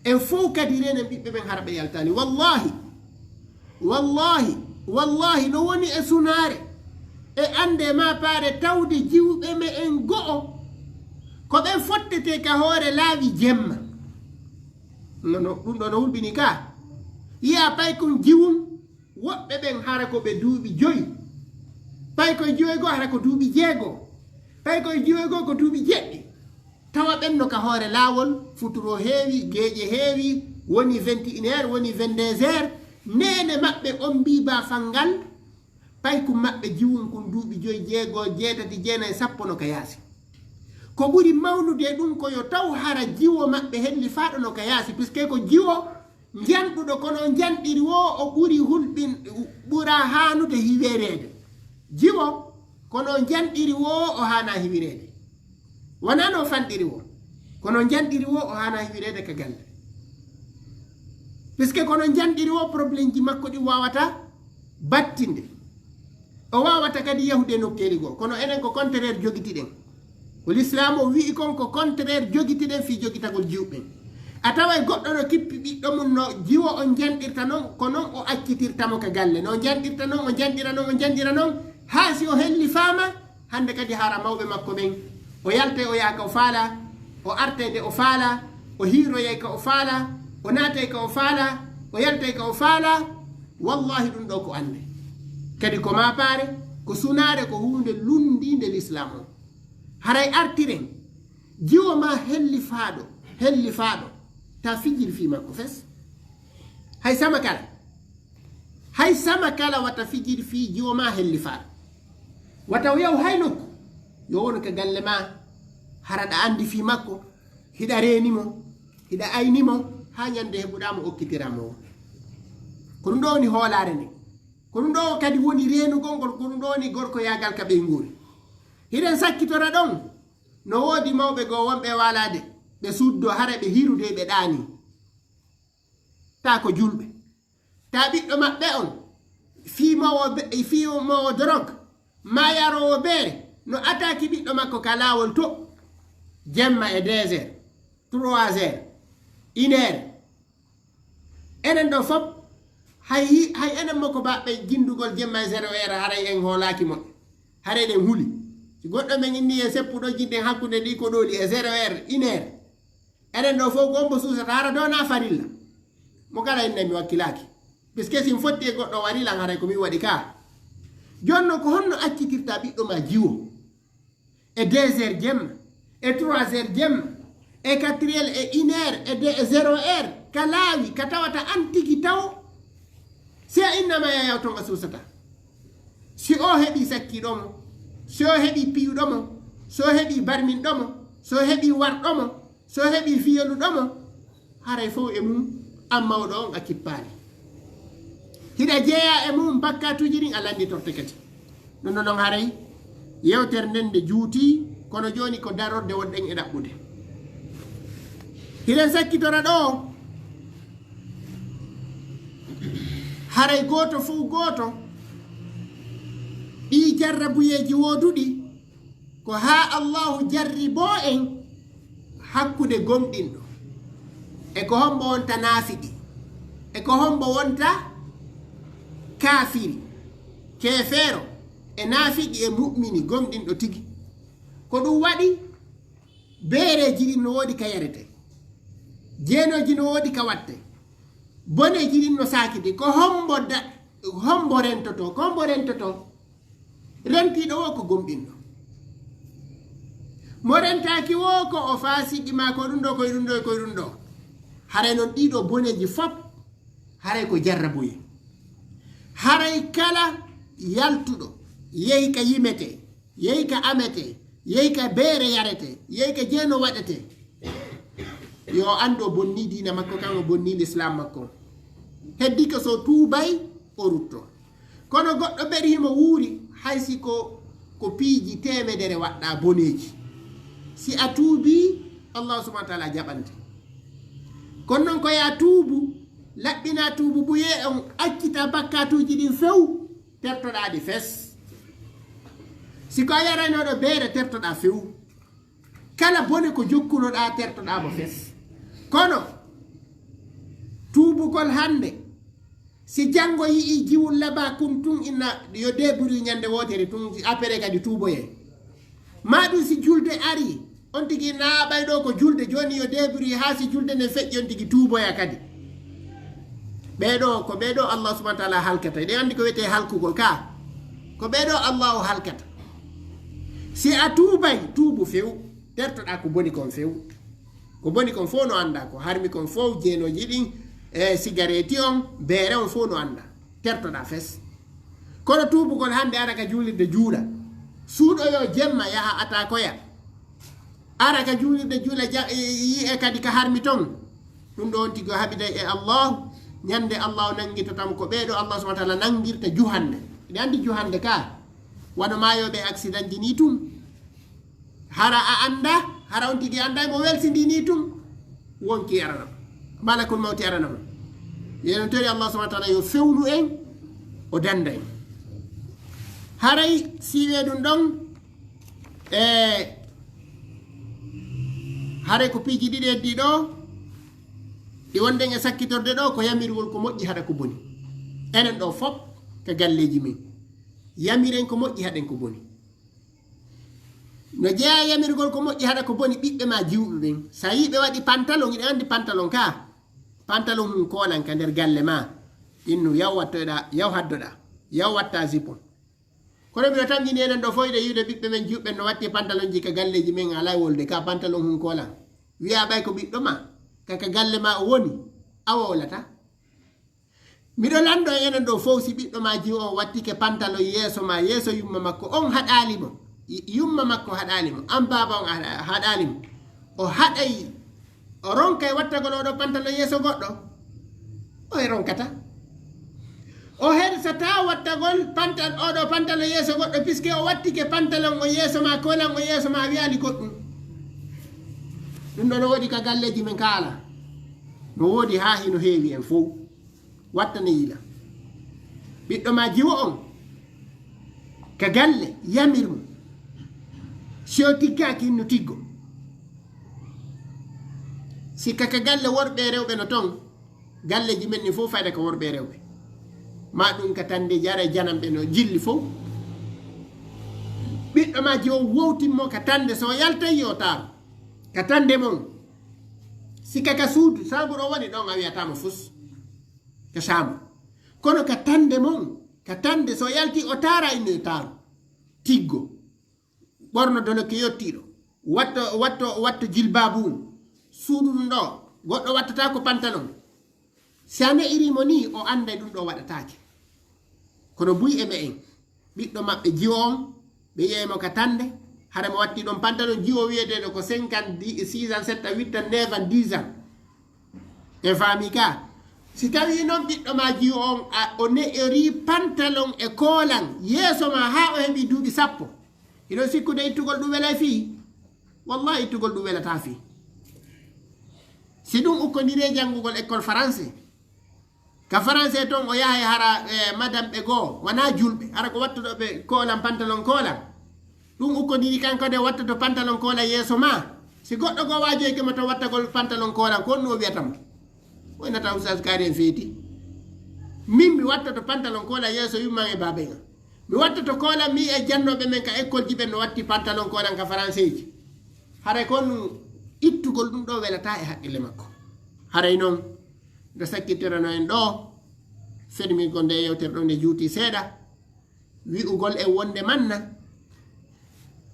En fow kadi reenen ɓiɓɓe ɓen hara ɓe yaltaani. Wallaahi, wallaahi, wallaahi, no woni e sunaare, e annde maapaare tawde jiwɓe me'en go'o, ko ɓen fottetee ka hoore laawi jemma. No, no, ɗum ɗo no hulɓini ka. Yi'a paykun jiwun, woɓɓe ɓen hara ko ɓe duuɓi joyi. Paykoy jiwoy goo hara ko duuɓi jeego. Paykoy jiwoy goo ko duuɓi jeɗɗi. Tawa ɓen no ka hoore laawol, futuro heewi, geeƴe heewi, woni vingt et une heures, woni vingt-deux heures. Neene maɓɓe on mbii baafal ngal, paykun maɓɓe jiwun kun duuɓi joyi, jeego, jeetati, jeenay, sappo no ka yaasi. Ko ɓuri mawnude e ɗum ko yo taw hara jiwo maɓɓe hellifaaɗo no ka yaasi, puisque ko jiwo njanɗuɗo, kono o njanɗiri woo o ɓuri hulɓin, ɓura haanude hiwereede. Jiwo, kono o njanɗiri woo o haanaa hiwireede. Wanaa no o fanɗiri woo, kono o njanɗiri woo o haanaa hiwireede ka galle. Puisque kono njanɗiri woo, problemji makko ɗin waawata battinde. O waawata kadi yahude e nokkeeli goo, kono enen ko contraire jogitiɗen. Ko l'islam o wi'i kon ko contraire jogitiɗen fii jogitagol jiwɓe ɓen. A taway goɗɗo no kippi ɓiɗɗo mum no jiwo on njanɗirta non, ko non o accitirta mo ka galle. No o njanɗirta non, o njanɗira non, o njanɗira non, haa si o hellifaama, hannde kadi hara mawɓe makko ɓen, o yaltay o yaha ka o faalaa, o artay nde o faalaa, o hiiroyay ka o faalaa, o naatay ka o faalaa, o yaltay ka o faalaa. Wallaahi ɗum ɗoo ko annde. Kadi ko maapaare, ko sunaare, ko huunde lunndiinde l'islam on. Haray artiren, jiwo maa hellifaaɗo, hellifaaɗo, ta fijir fii makko fes. Hay sama kala. Hay sama kala wata fijir fii jiwo maa hellifaaɗo. Wata o yahu hay nokku. Yo wonu ka galle maa, hara ɗa anndi fii makko, hiɗa reeni mo, hiɗa ayni mo, haa ñannde heɓuɗaa mo okkitiraa mo. Ko ɗum ɗoo woni hoolaare nden. Ko ɗum ɗoo kadi woni reenugol ngol, ko ɗum ɗoo woni gorkoyaagal ka ɓeynguure. Hiɗen sakkitora ɗon, no woodi mawɓe goo wonɓe e waalaade, ɓe suuddoo, hara ɓe hiirude, ɓe ɗaanii. Taa ko julɓe. Taa ɓiɗɗo maɓɓe on, fiimoowo be-, fiimoowo dorog, maa yaroowo beere, no ataaki ɓiɗɗo makko ka laawol to, jemma e deux heures, trois heures, une heure. Enen ɗoo fop, hay, hay enen mo ko baɓɓe jinndugol jemma e zéro heure, haray en hoolaaki moƴƴo. Haray eɗen huli. Si goɗɗo men inni e seppuɗo jinɗen hakkunde ɗi ko ɗooli e zéro heure, une heure. Enen ɗoo fof ko on mbo suusata, hara doona farilla. Mo kala inna mi wakkilaaki. Puisque si mi fotti e goɗɗo wari lan, haray ko min waɗi ka. Jooni non ko honno accitirta ɓiɗɗo ma jiwo? E deux heures jemma, e trois heures jemma, e quatre heures, e une heure, e de-, e zéro heure, ka laawi, ka tawata an tigi taw, si a innama yayaw ton a suusata. Si o heɓi sakkiɗo mo, si o heɓi piyuɗo mo, si o heɓi barminɗo mo, si o heɓi warɗo mo, si o heɓi fiyoluɗo mo, haray fof e mum, an mawɗo on a kippaali. Hiɗa jeeya e mum bakkatuuji ɗin a lannditorte kadi. Ɗum ɗo non haray yewtere nden nde juuti, kono jooni ko darorde wonɗen e ɗaɓɓude. Hiɗen sakkitora ɗo, haray gooto fof gooto, ɗii jarrabuyeeji wooduɗi, ko haa Allahu jarriboo en hakkunde gomɗinɗo e ko hombo wonta naafiqi, e ko hombo wonta kaafiri, keefeero, e naafiqi e mu'mini gomɗinɗo tigi. Ko ɗum waɗi beereeji ɗin no woodi ka yarete, jeenooji no woodi ka watte, boneeji ɗin no saakiti. Ko hombo da-, hombo rentoto, ko hombo rentoto? Rentiiɗo wo ko gomɗinɗo. Mo rentaaki wo ko o faasiqi, maa ko ɗum ɗo, ko e ɗum ɗo, ko e ɗum ɗo. Haray non ɗiɗo boneeji fop, haray ko jarrabuye. Haray kala yaltuɗo, yehi ka yimete, yehi ka amete, yehi ka beere yarete, yehi ka jeeno waɗete, yo o anndu o bonni diina makko kan, o bonni l'islam makko. Heddi ko so tuubay, o rutto. Kono goɗɗo ɓeri himo wuuri, hay si ko, ko piiji teemedere waɗɗa boneeji. Si a tuubii, Allahu subhanahu wa taala jaɓante. Kono non ko yaa tuubu, laɓɓinaa tuubu buyee on, accita bakkatuuji ɗin few, tertoɗaa ɗi fes. Si ko a yaranooɗo beere, tertoɗaa few. Kala bone ko jokkunoɗaa, tertoɗaa mo fes. Kono tuubugol hannde, si janngo yi'ii jiwul laba kun tun inna yo débrouille ñande wootere tun, si après kadi tuuboyee. Maa ɗun si julde arii, on tigi naa ɓay ɗoo ko julde, jooni yo débrouille haa si julde nden feƴƴi on tigi tuuboya kadi. Ɓee ɗoo, ko ɓee ɗoo Allah subhanahu wa taala halkata. Eɗen anndi ko wiyetee halkugol kaa. Ko ɓee ɗoo Allahu halkata. Si a tuubay, tuubu few, tertoɗaa ko boni kon few. Ko boni kon fow no anndaa, ko harmi kon fow, jeenooji ɗin, e sigareeti on, beere on fow no anndaa. Tertoɗaa fes. Kono tuubugol hannde ara ka juulirde juula. Suuɗoyoo jemma yaha atakoya. Ara ka juulirde juula ja-, e, yi'e kadi ka harmi ton. Ɗun ɗoo on tigi o haɓiday e Allah. Ñande Allah o nanngitata mo ko ɓee ɗoo Allah subhanahu wa taala nanngirta juhannde. Eɗen anndi juhannde ka. Wano maayooɓe accident ji nii tun. Hara a anndaa, hara on tigi anndaa mo welsindii nii tun. Wonki arana mo. Malakul mawti arana mo. Eɗen tori Allah subhanahu wa taala yo fewnu en, o dannda en. Haray siiwee ɗun ɗon, e haray ko piiji ɗiɗi heddii ɗoo, ɗi wonɗen e sakkitorde ɗoo, ko yamirgol ko moƴƴi haɗa ko boni. Enen ɗoo fow ka galleeji men. Yamiren ko moƴƴi haɗen ko boni. No jeyaa e yamirgol ko moƴƴi haɗa ko boni ɓiɓɓe maa jiwɓe ɓen. Si a yi'ii ɓe waɗi pantalon, hiɗa anndi pantalon kaa. Pantalon hun koolan ka nder galle maa. Innu, yaw wattoɗaa, yaw haddoɗaa, yaw wattaa zipon. Kono miɗo tamƴini enen ɗoo fow hiɗen yi'ude ɓiɓɓe men jiwɓe ɓen no watti pantalonji ka galleeji men alaa wolde ka pantalon hun koolan. Wi'aa ɓay ko ɓiɗɗo maa, ka ka galle maa o woni, a wowlataa. Miɗo lanndoo enen ɗoo fow si ɓiɗɗo maa jiwo on wattike pantalon yeeso maa, yeeso yumma makko, on haɗaali mo. Y-, yumma makko haɗaali mo, an baaba on haɗa-, haɗaali mo. O haɗay, o ronkay wattagol oo ɗoo pantalon yeeso goɗɗo? O e ronkata. O hersataa wattagol pantal-, oo ɗoo pantalon yeeso goɗɗo, puisque o wattike pantalon on yeeso maa, koolan on yeeso maa, a wi'aali goɗɗun. Ɗun ɗoo no woodi ka galleeji men ka alaa. No woodi haa hino heewi en fow. Wattane yila. Ɓiɗɗo maa jiwo on, ka galle, yamir mo. Si o tiggaaki, no tiggo. Si ka, ka galle worɓe e rewɓe no ton, galleeji men ɗin fow fayda ka worɓe e rewɓe. Maa ɗun ka tanndeeji, haray jananɓe no jilli fow. Ɓiɗɗo maa jiwo on, wowtin mo ka tannde, si o yaltay yo taaro. Ka tannde mon, si ka, ka suudu, saabur o woni ɗon, a wi'ataa mo fus. Ka saamu. Kono ka tannde mon, ka tannde, si o yaltii o taara, inno e taaru. Tiggo. Ɓorno dolokke yottiiɗo. Watto, watto, watto jilbaabu. Suudu ɗun ɗoo. Goɗɗo wattataa ko pantalon. Si a ne'irii mo nii, o annday ɗun ɗoo waɗataake. Kono buy e me'en, ɓiɗɗo maɓɓe jiwo on, ɓe yi'ay mo ka tannde, hara mo watti ɗon pantalon jiwo wi'eteeɗo ko cinquante, six ans, sept ans, huit ans, neuf ans, dix ans. En faamii ka? Si tawii non ɓiɗɗo maa jiwo on, a, o ne'orii pantalon e koolan yeeso maa haa o heɓii duuɓi sappo, hino sikkude ittugol ɗun welay fii? Wallahi, ittugol ɗun welataa fii. Si ɗun ukkondirii e janngugol école français, ka français ton o yahay hara, e, madame ɓe goo, wanaa julɓe, hara ko wattuɗo ɓe koolan, pantalon koolan. Ɗun ukkondiri kanko de wattoto pantalon koolan yeeso maa. Si goɗɗo goo waajoyike mo ton wattagol pantalon koolan, ko honɗun o wi'ata mo? O innata Oustaz Kaari en feeti. Min mi wattoto pantalon koolan yeeso yumma an e baaba an. Mi wattoto koolan mi e jannooɓe men ka école ji ɓen no watti pantalon koolan ka français ji. Haray ko honɗun ittugol ɗun ɗoo welataa e haqqille makko. Haray non, nde sakkitirano en ɗoo, fermingol ndee yewtere ɗoo nde juutii seeɗa, wi'ugol en wonde manna,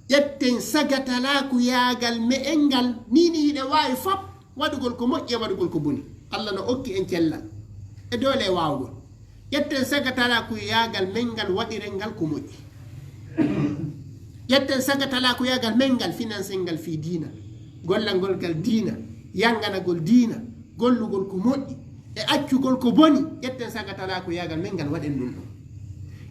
ƴetten sagatalaaku yaagal me'en ngal, nii nii hiɗen waawi fow waɗugol ko moƴƴi e waɗugol ko boni. Alla no okki en cellal e doole e waawugol. Ƴetten sagatalaaku yaagal men ngal, waɗiren ngal ko moƴƴi. Ƴetten sagatalaaku yaagal men ngal, finansen ngal fii diina, gollangol ngal diina, yanganagol diina, gollugol ko moƴƴi e accugol ko boni. Ƴetten sagatalaaku yaagal men ngal, waɗen ɗun ɗon.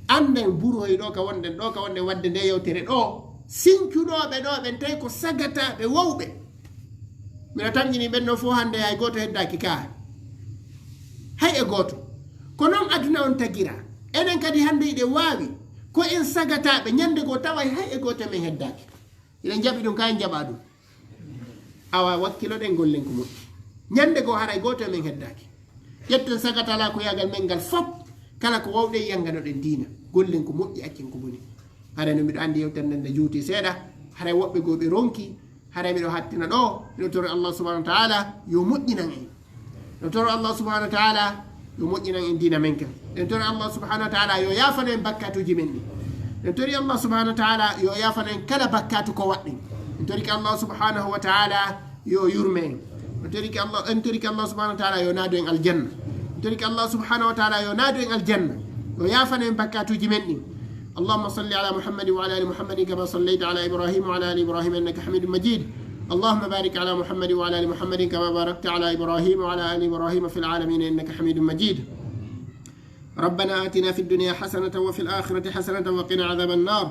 Annden burohoy ɗo ka wonɗen, ɗo ka wonɗen waɗde nde yewtere ɗo. Sincunooɓe ɗo ɓen tawi ko sagataaɓe wowɓe. Mino tamƴini ɓen ɗo fof hannde hay gooto heddaaki ka. Hay e gooto. Ko noon aduna on tagira. Enen kadi hannde iɗe waawi. Ko en sagataaɓe, ñande goo taway hay e gooto men heddaaki. Iɗen jaɓi ɗum, ka en jaɓa ɗum. Awa wakkiloɗen gollen ko moƴƴi. Ñande goo haray gooto e men heddaaki. Ƴetten sagatala ko yagal men ngal fop. Kala ko wawɗen yanganoɗen diina. Gollen ko moƴƴi, accen ko boni. Haray no miɗo anndi yewtere nden nde juuti seeɗa. Haray woɓɓe goo ɓe ronki. Haray miɗo hattina ɗo. Miɗo toro Allah subhanahu wa ta'ala yo moƴƴinan en. Miɗo toro Allah subhanahu wa ta'ala yo moƴƴinan en diina men kan. Miɗo toro Allah subhanahu wa ta'ala yo yaafano en bakkatuuji men ɗin. Miɗo tori Allah subhanahu wa ta'ala yo yaafano en kala bakkatu ko waɗɗen. Miɗo toriki Allah subhanahu wa ta'ala yo yurme en. Miɗo toriki Allah, miɗo toriki Allah subhanahu wa ta'ala yo naadu en aljanna. Miɗo toriki Allah subhanahu wa ta'ala yo naadu en aljanna. Yo yaafano en bakkatuuji men ɗin. اللهم صل على محمد وعلى آل محمد كما صليت على إبراهيم وعلى آل إبراهيم إنك حميد مجيد. اللهم بارك على محمد وعلى آل محمد كما باركت على إبراهيم وعلى آل إبراهيم في العالمين إنك حميد مجيد. ربنا آتنا في الدنيا حسنة وفي الآخرة حسنة وقنا عذاب النار.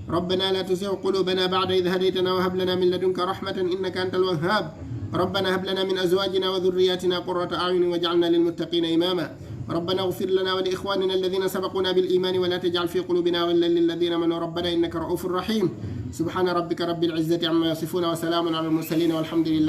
ربنا لا تزغ قلوبنا بعد إذ هديتنا وهب لنا من لدنك رحمة إنك أنت الوهاب. ربنا هب لنا من أزواجنا وذرياتنا قرة أعين واجعلنا للمتقين إماما. ربنا اغفر لنا ولإخواننا الذين سبقونا بالإيمان ولا تجعل في قلوبنا غلا للذين آمنوا ربنا إنك رؤوف رحيم. سبحان ربك رب العزة عما يصفون وسلام على المرسلين والحمد لله.